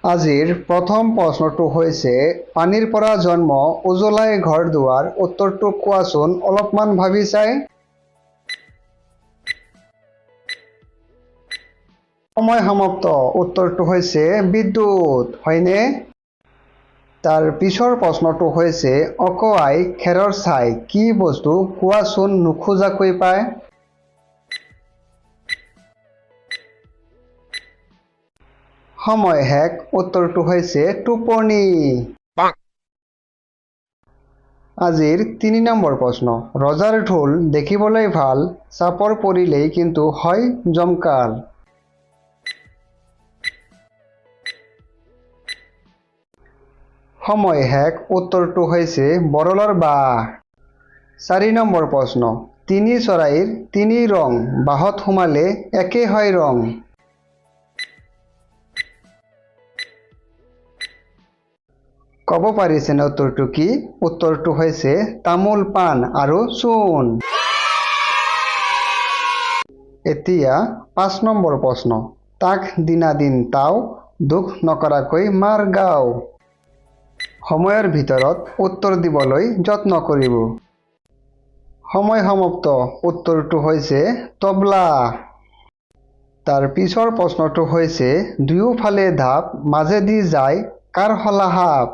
আজিৰ প্ৰথম প্ৰশ্নটো হৈছে, পানীৰ পৰা জন্ম, উজ্বলাই ঘৰ দুৱাৰ, উত্তৰটো কোৱাচোন অলপমান ভাবি চাই। সময় সমাপ্ত। উত্তৰটো হৈছে বিদ্যুৎ, হয়নে? তাৰ পিছৰ প্ৰশ্নটো হৈছে, অকৱাই খেৰৰ ছাই, কি বস্তু কোৱাচোন নোখোজাকৈ পায়? সময় শেষ। উত্তৰটো হৈছে টোপনি। আজিৰ 3 নম্বৰ প্ৰশ্ন, ৰজাৰ ঢোল দেখিবলৈ ভাল, চাপৰ পৰিলেই কিন্তু হয় জমকাল। সময় শেষ। উত্তৰটো হৈছে বৰলৰ বাহ। 4 নম্বৰ প্ৰশ্ন, তিনি চৰাইৰ তিনি ৰং, বাহত সোমালে একে হয় ৰং। ক'ব পাৰিছেনে উত্তৰটো কি? উত্তৰটো হৈছে তামোল পাণ আৰু চূণ। এতিয়া 5 নম্বৰ প্ৰশ্ন, তাক দিনাদিন তাও, দুখ নকৰাকৈ মাৰ গাওঁ। সময়ৰ ভিতৰত উত্তৰ দিবলৈ যত্ন কৰিব। সময় সমাপ্ত। উত্তৰটো হৈছে তবলা। তাৰ পিছৰ প্ৰশ্নটো হৈছে, দুয়োফালে ধাপ, মাজেদি যায়, কাৰ শলা সাপ?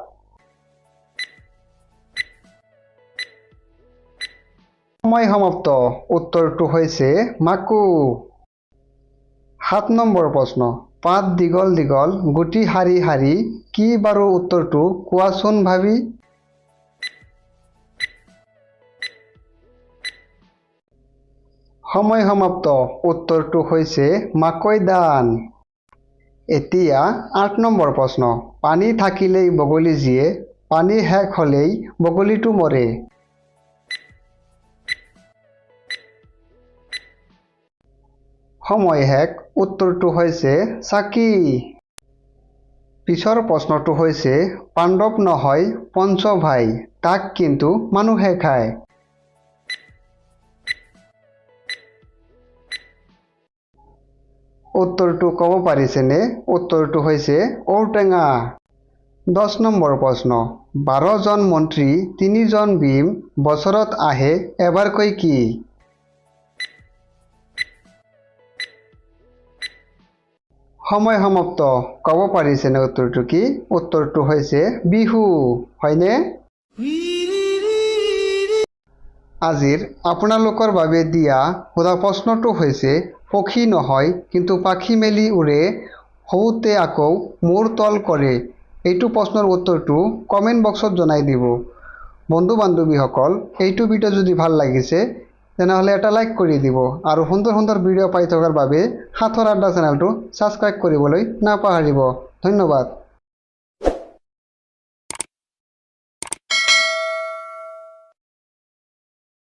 সময় সমাপ্ত। উত্তৰটো হৈছে মাকো। 7 নম্বৰ প্ৰশ্ন, পাত দীঘল দীঘল, গুটি শাৰী শাৰী, কি বাৰু উত্তৰটো কোৱাচোন ভাবি। সময় সমাপ্ত। উত্তৰটো হৈছে মাকৈ ধান। এতিয়া 8 নম্বৰ প্ৰশ্ন, পানী থাকিলেই বগলী জীয়ে, পানী শেষ হ'লেই বগলীটো মৰে। সময় শেষ। উত্তৰটো হৈছে চাকি। পিছৰ প্ৰশ্নটো হৈছে, পাণ্ডৱ নহয় পঞ্চভাই, তাক কিন্তু মানুহে খায়। উত্তৰটো ক'ব পাৰিছেনে? উত্তৰটো হৈছে ঔটেঙা। 10 নম্বৰ প্ৰশ্ন, 12জন মন্ত্ৰী 3জন ভীম, বছৰত আহে এবাৰকৈ কি? সময় সমাপ্ত। ক'ব পাৰিছেনে উত্তৰটো কি? উত্তৰটো হৈছে বিহু, হয়নে? আজিৰ আপোনালোকৰ বাবে দিয়া সোধা প্ৰশ্নটো হৈছে, পক্ষী নহয় কিন্তু পাখি মেলি উৰে, শোওঁতে আকৌ মূৰ তল কৰে। এইটো প্ৰশ্নৰ উত্তৰটো কমেণ্ট বক্সত জনাই দিব। বন্ধু বান্ধৱীসকল, এইটো ভিডিঅ' যদি ভাল লাগিছে তেনেহ'লে এটা লাইক কৰি দিব আৰু সুন্দৰ সুন্দৰ ভিডিঅ' পাই থকাৰ বাবে সাঁথৰ আড্ডা চেনেলটো ছাবস্ক্ৰাইব কৰিবলৈ নাপাহৰিব। ধন্যবাদ।